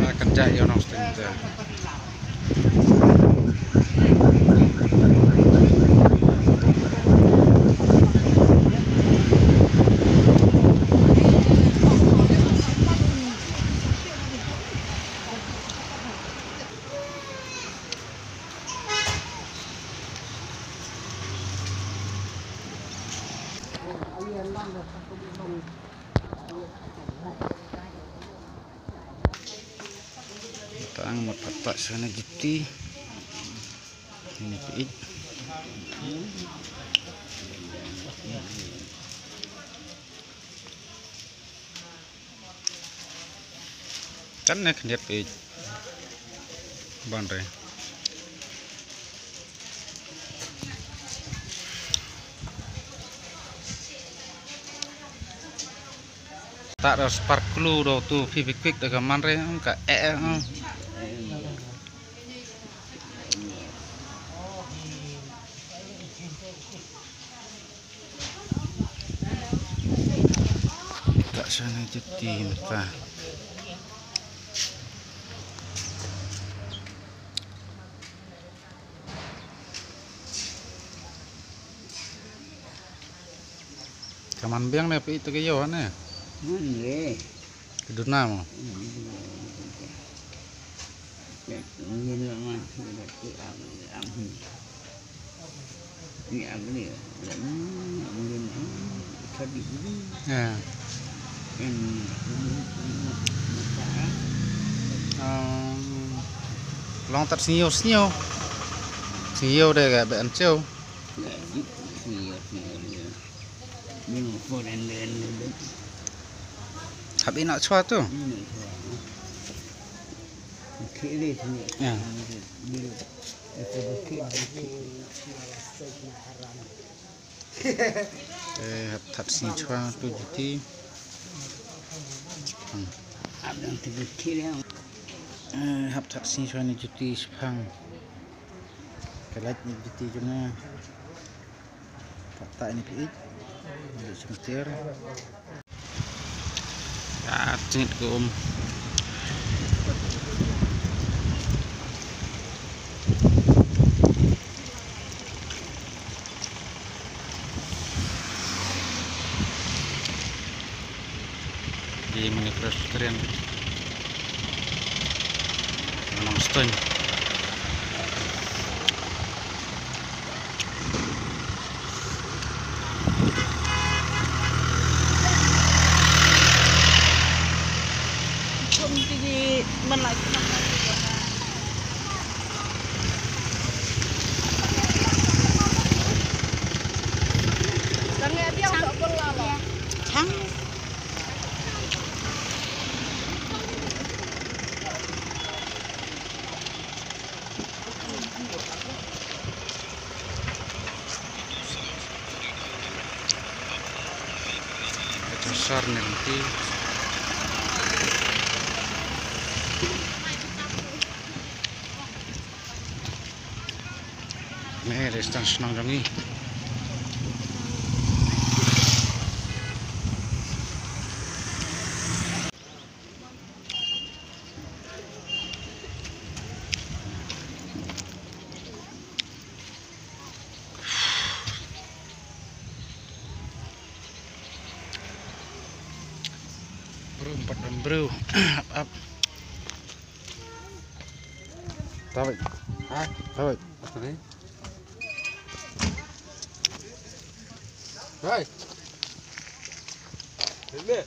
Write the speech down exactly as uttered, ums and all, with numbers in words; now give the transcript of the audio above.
Ah, kan ja ïa u nongstun te. Tang mut pat pat sha ne juti. Ini peit. Kan ne khyndiat peit. Ban re. Ta da spark clue do tu Fevikwik da ka man re ka eh eh. Ta sha ne juti mynta. Ka man biang ne phi ïa ka ïew ne? Man le. Ka duna mo. Ïa. Em, long tat sniew sniew. Sniew de ga ben chew. Hap ina chwa tu. Ïa. Eh, hap that sniew chwa tu juti. Hmm. Eh, hap that sniew chwa ne juti shipang. Ka lait ne juti jong nga. Pat ta ini phi ïeit. Ni sumtir. Ya, tingit ko um. Di Mini Presbyterian Nongstoiñ. Ka sar ne ti. Ne, re stang shnong jong ngi. Brum pat brum bru. Ap ap. Tawit. Ha? Tawit. Apa ni? Hai. Ini.